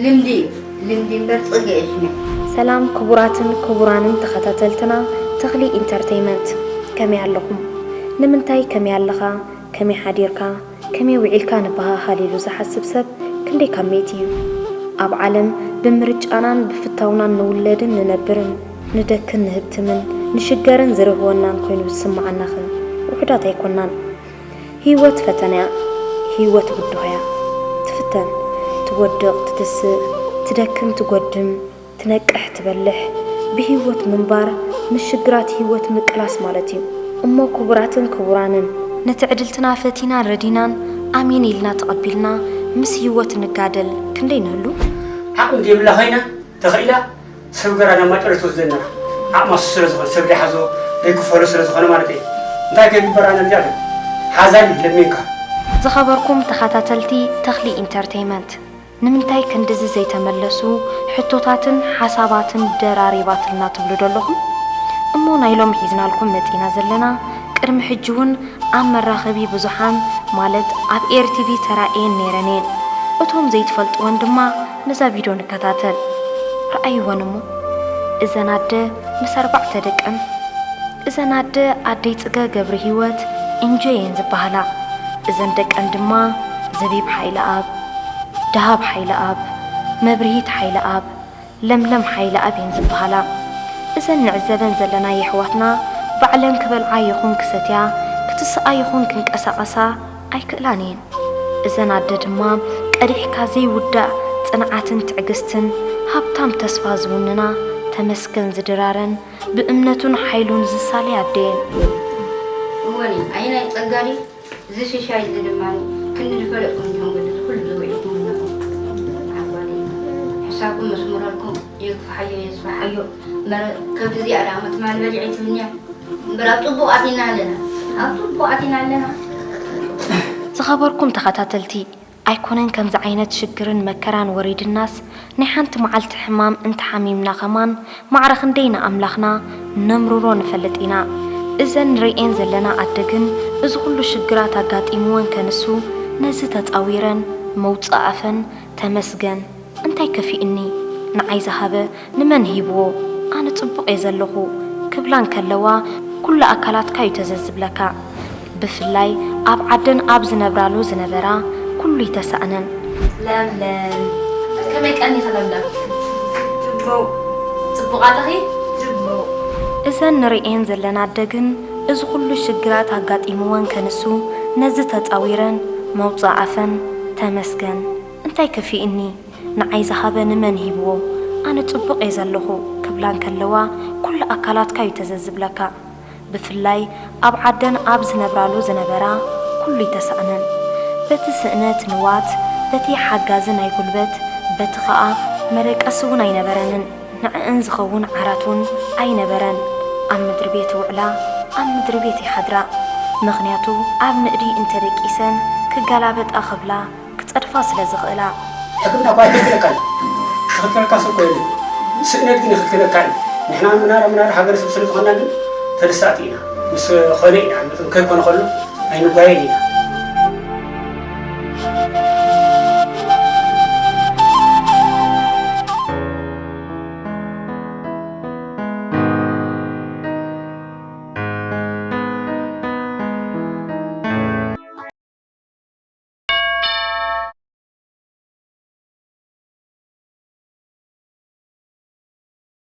ልምዲ እዩ፣ ልምዲ እምበር ጸጋ የሽመ። ሰላም ክቡራትን ክቡራንን ተኸታተልትና ተኽሊ ኢንተርተይመንት፣ ከመይ ኣለኹም? ንምንታይ ከመይ ኣለኻ? ከመይ ሓዲርካ? ከመይ ውዒልካ ንበሃሃል ኢሉ ዝሓስብ ሰብ ክንደይ ካብ ሚእቲ እዩ? ኣብ ዓለም ብምርጫናን ብፍታውናን ንውለድን ንነብርን፣ ንደክን ንህብትምን ንሽገርን ዝርህወናን ኮይኑ ዝስምዓናኸ ውሑዳት ኣይኮናን። ህይወት ፈተና እያ። ህይወት ብድሆ እያ። ትፍተን፣ ትወድቕ፣ ትትስእ፣ ትደክም፣ ትጎድም፣ ትነቅሕ፣ ትበልሕ። ብህይወት ምንባር ምስ ሽግራት ህይወት ምቅላስ ማለት እዩ። እሞ ክቡራትን ክቡራንን፣ ንትዕድልትና ፈቲናን ረዲናን ኣሜን ኢልና ተቐቢልና ምስ ህይወት ንጋደል ክንደይ ንህሉ? ዓቕሚ ዘይብላ ኮይና ተኽኢላ ሰብ ገራ ናብ ማጨሎ ትወስደና። ዓቕማ ስለ ዝኾነ፣ ሰብ ዘይሓዞ ዘይክፈሎ ስለ ዝኾነ ማለት እዩ። እንታይ ከይግበራ ነዚኣ ግን ሓዛን እዩ ለሚንካ። ዝኸበርኩም ተኸታተልቲ ተኽሊ ኢንተርተይመንት፣ ንምንታይ ክንድዚ ዘይተመለሱ ሕቶታትን ሓሳባትን ደራሪባትልና ትብሉ ዶ ኣለኹም? እሞ ናይ ሎሚ ሒዝናልኩም መጺና ዘለና፣ ቅድሚ ሕጂ እውን ኣብ መራኸቢ ብዙሓን ማለት ኣብ ኤርቲቪ ተራእየን ነይረን እየን። እቶም ዘይትፈልጥወን ድማ ነዛ ቪድዮ ንከታተል። ረኣይወን እሞ፣ እዘን ኣደ ምስ ኣርባዕተ ደቀን። እዘን ኣደ ኣደይ ጽገ ገብረ ህይወት ኢንጆ እየን ዝበሃላ። እዘን ደቀን ድማ ዘቢብ ሓይለኣብ፣ ደሃብ ሓይለኣብ፣ መብርሂት ሓይለኣብ፣ ለምለም ሓይለኣብ እየን ዝበሃላ። እዘን ንዕዘበን ዘለና የሕዋትና ባዕለን ክበልዓ ይኹን ክሰትያ፣ ክትስኣ ይኹን ክንቀሳቐሳ ኣይክእላን እየን። እዘን ኣደ ድማ ቀዲሕካ ዘይውዳእ ጽንዓትን ትዕግስትን፣ ሃብታም ተስፋ ዝውንና፣ ተመስገን ዝድራረን ብእምነቱን ሓይሉን ዝሳለያ ኣደ እየን። እወኒ፣ ኣየናይ ጸጋ ድዩ? እዚ ሽሻይ እዚ ድማ ክንዲ ዝፈለጥኩም እንዲኹም፣ ግዲ ኩሉ ዝውዒልኩም ኣለኹም። ዓጓሊ ሕሳብኩም መስምረልኩም፣ የግፍሓዮ፣ የስፍሓዮ። እምበር ከብዲ እዚኣ ደኣ ትማል በሊዐ ትብልኒ እያ። እምበር ኣብ ጽቡቕ ኣቲና ኣለና፣ ኣብ ጽቡቕ ኣቲና ኣለና። ዝኸበርኩም ተኸታተልቲ፣ ኣይኮነን ከምዚ ዓይነት ሽግርን መከራን ወሪድናስ፣ ናይ ሓንቲ መዓልቲ ሕማም እንተሓሚምና ከማን፣ ማዕረ ክንደይ ንኣምላኽና ነምርሮ ንፈልጥ ኢና። እዘን ንርእየን ዘለና ኣደ ግን፣ እዚ ኩሉ ሽግራት ኣጋጢምወን ከንሱ፣ ነዚ ተጻዊረን መውጽእ ኣፈን ተመስገን። እንታይ ከፊእኒ? ንዓይ ዝሃበ ንመን ሂብዎ? ኣነ ጽቡቕ እየ ዘለኹ ክብላ እንከለዋ፣ ኩሉ ኣካላትካ እዩ ተዘዝብለካ። ብፍላይ ኣብ ዓደን ኣብ ዝነብራሉ ዝነበራ ኩሉ ይተሳእነን። ለምለም፣ ከመይ ቀኒኺ ለምለም? ጽቡቕ። ጽቡቕ ኣለኺ? ጽቡቕ። እዘን ንርእየን ዘለና ኣደ ግን፣ እዚ ኩሉ ሽግራት ኣጋጢምወን ከንሱ፣ ነዚ ተጻዊረን መውጽእ ኣፈን ተመስገን። እንታይ ከፊእኒ? ንዓይ ዝሃበ ንመን ሂብዎ? ኣነ ጽቡቕ እየ ዘለኹ ክብላ እንከለዋ፣ ኩሉ ኣካላትካ እዩ ተዘዝብለካ። ብፍላይ ኣብ ዓደን ኣብ ዝነብራሉ ዝነበራ ኩሉ ይተሳእነን። በቲ ስእነት ንዋት፣ በቲ ሓጋዚ ናይ ጉልበት፣ በቲ ኸኣ መደቀሲ እውን ኣይነበረንን። ንዕእን ዝኸውን ዓራት እውን ኣይነበረን። ኣብ ምድሪ ቤት ይውዕላ፣ ኣብ ምድሪ ቤት ይሓድራ። ምኽንያቱ ኣብ ንእዲ እንተደቂሰን ክገላበጣ ክብላ ክጸድፋ ስለ ዝኽእላ። ሕክምና እኳ ኣይክልክለካን እዩ። ዝኽልክለካ ሰብ እኮ የለን። ስእነት ግን ይኽልክለካ እዩ። ንሕና ምናር ምናር ሃገረ ሰብ ስለ ዝኾንና ግን ተደሳእቲ ኢና። ምስ ኾነ ኢና፣ ከይኮነ ከሎ ኣይንጓየን ኢና።